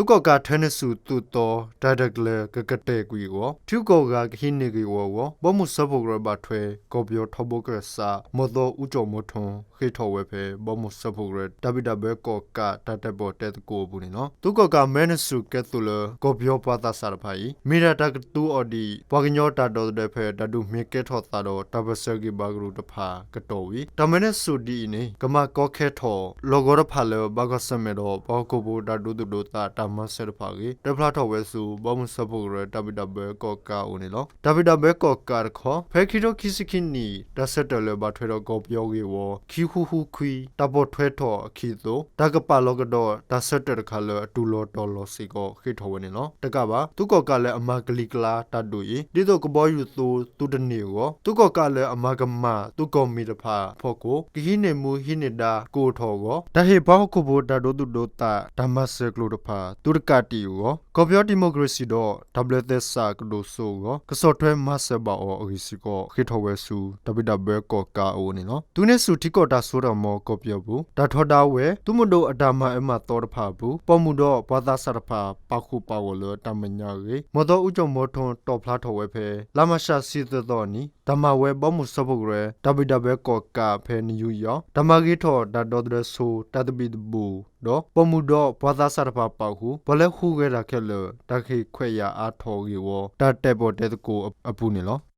သုးကီၣ်ကးထွဲန့ၢ်ဆူၣ်သုးသီ တၢ်တကျၢၤကကတဲာ်ကွံာ်အဂီၢ် ထံဂုၤကီၢ်ဂၤကဟံးန့ၢ်ဂ့ၢ်ဝီအဂီၢ် ဘီမုၢ်စၢဖှိၣ်ကရၢဘၣ်ထွဲ ကီၢ်ပယီၤထီဘိကရၢစး မီၢ်သီအူကၠီၣ်မီထွန်း ဃ့ထီၣ်ဝဲဖဲ ဘီမုၢ်စၢဖှိၣ်ကရၢ တၢ်ဘံၣ်တၢ်ဘၢကီၣ်ကးတၢ်တဲာ်ပီၣ်တဲသကိးအပူၤန့ၣ်လီၤ. သုးကီၣ်ကးမၢန့ၢ်ဆူၣ်ကဲသိးလၢ ကီၢ်ပယီၤပှၤသးစၢ်တဖၣ်အံၤ မ့ၢ်ဒၣ်တၢ်ကသူအီၤဒ် ပှၤကညီတၢ်ဒီသဒၢဖဲတၢ်ဒုးမ့ၢ်ကဲထီၣ်သးဒီး တၢ်ပၢၢ်ဆၢဂံၢ်ဘါကရူၢ်တဖၣ်ကတီၢ်ဝံၤ တၢ်မၢန့ၢ်ဆူၣ်ဒ်အံၤန့ၣ် ကမၤကီခဲထီၣ် လီၢ်ကဝီၤတဖၣ်လၢ ဘၣ်ကွၢ်ဆၢၣ်မဲာ်ဒီးပှၤဟီၣ်ခိၣ်ဖိတၢ်ဒိသူၣ်ဒိသးတၢ်မၤစၢၤတဖၣ်အဂ့ၢ် တဲဖျါထီၣ်ဝဲဆူ ဘီမုၢ်စၢဖှိၣ်ကရၢ တၢ်ဘံၣ်တၢ်ဘၢကီၣ်ကးအအိၣ်န့ၣ်လီၤ. တၢ်ဘံၣ်တၢ်ဘၢကီၣ်ကးတခီ ဖဲခံထိခံဆံခံနံၣ် တၢ်ဆၢတဲာ်လၢဘၣ်ထွဲဒီးကီၢ်ပယီၤဂ့ၢ်ဝီ ခံဃုဃုခွံ တၢ်ပိာ်ထွဲထီၣ်အခံအသိး တၢ်ကပာ်လီၤကဒီးတၢ်ဆၢတဲာ်တခါလၢအတူၢ်လီၤတီၤလီၤစ့ၢ်ကီးဃ့ထီၣ်ဝဲန့ၣ်လီၤ. တကးဘၣ် သုးကီၣ်ကးလၢအမၤကလံၤကျါတၢ်ဒုးအံၤ ဒ်သိးကဘီယူၤသုးသုတန့ၢ်အဂီၢ် သုးကီၣ်ကးလၢအမၤကမၣ်သုးကီၢ်မံၤတဖၣ်အဖီခိၣ် ကဟံးန့ၢ်မူဟံးန့ၢ်ဒါကအိၣ်ထီၣ်အဂီၢ် တၢ်ဟ့ၣ်ပှၤဟီၣ်ခိၣ်ဖိတၢ်ဒိသူၣ်ဒိသးတၢ်မၤစၢၤကျိၤတဖၣ် သုတကးတံာ်အဂီၢ် ကီၢ်ပယီၤဒံၣ်မိၣ်ကရ့ၣ်စံၣ်ဒီး တၢ်ဘျၢသဲစးကဒိၣ်စိအဂီၢ် ကဆီၣ်ထွဲမၤစၢၤဘၣ်အီၤအဂ့ၢ်စ့ၢ်ကီး ဃ့ထီၣ်ဝဲဆူ တၢ်ဘံၣ်တၢ်ဘၢကီၣ်ကးအအိၣ်န့ၣ်လီၤ. သုးန့ၢ်ဆူၣ်ထံကီၢ်တၢ်စိတၢ်ကမီၤကီၢ်ပယီၤပူၤ တၢ်ထီဒါဝဲ သုးမုၢ်ဒိၣ်အတၢ်မၤအၢမၤသီတဖၣ်အပူၤ ပိာ်မုၣ်ဒီးပှၤသးစၢ်တဖၣ်ပာ်ဃုာ်ပာ်ဂီၢ်လၢတၢ်မဲာ်ညါအဂ့ၢ် မီၢ်သီအူကၠီၣ်မီထွန်းတီၣ်ဖျါထီၣ်ဝဲဖဲ လါမးရှးတဆံသၢသီအနံၤ တၢ်မၤဝဲဘီမုၢ်စၢဖှိၣ်ကရၢ တၢ်ဘံၣ်တၢ်ဘၢကီၣ်ကးဖဲနယူယီၣ် တၢ်မၤဂ့ၤထီၣ်တၢ်ဒီသဒၢဆိ တၢ်သဘံၣ်သဘုၣ် ဒီးပိာ်မုၣ်ဒီးပှၤသးစၢ်တဖၣ်ပာ်ဃုာ် ပှၤလၢဟူးဂဲၤတၢ်ခဲလၢာ် တၢ်ဂ့ၢ်ခွဲးယာ်အါထီၣ်ဂ့ၢ်ဝီ တၢ်တဲာ်ပီၣ်တဲသကိးအပူၤန့ၣ်လီၤ.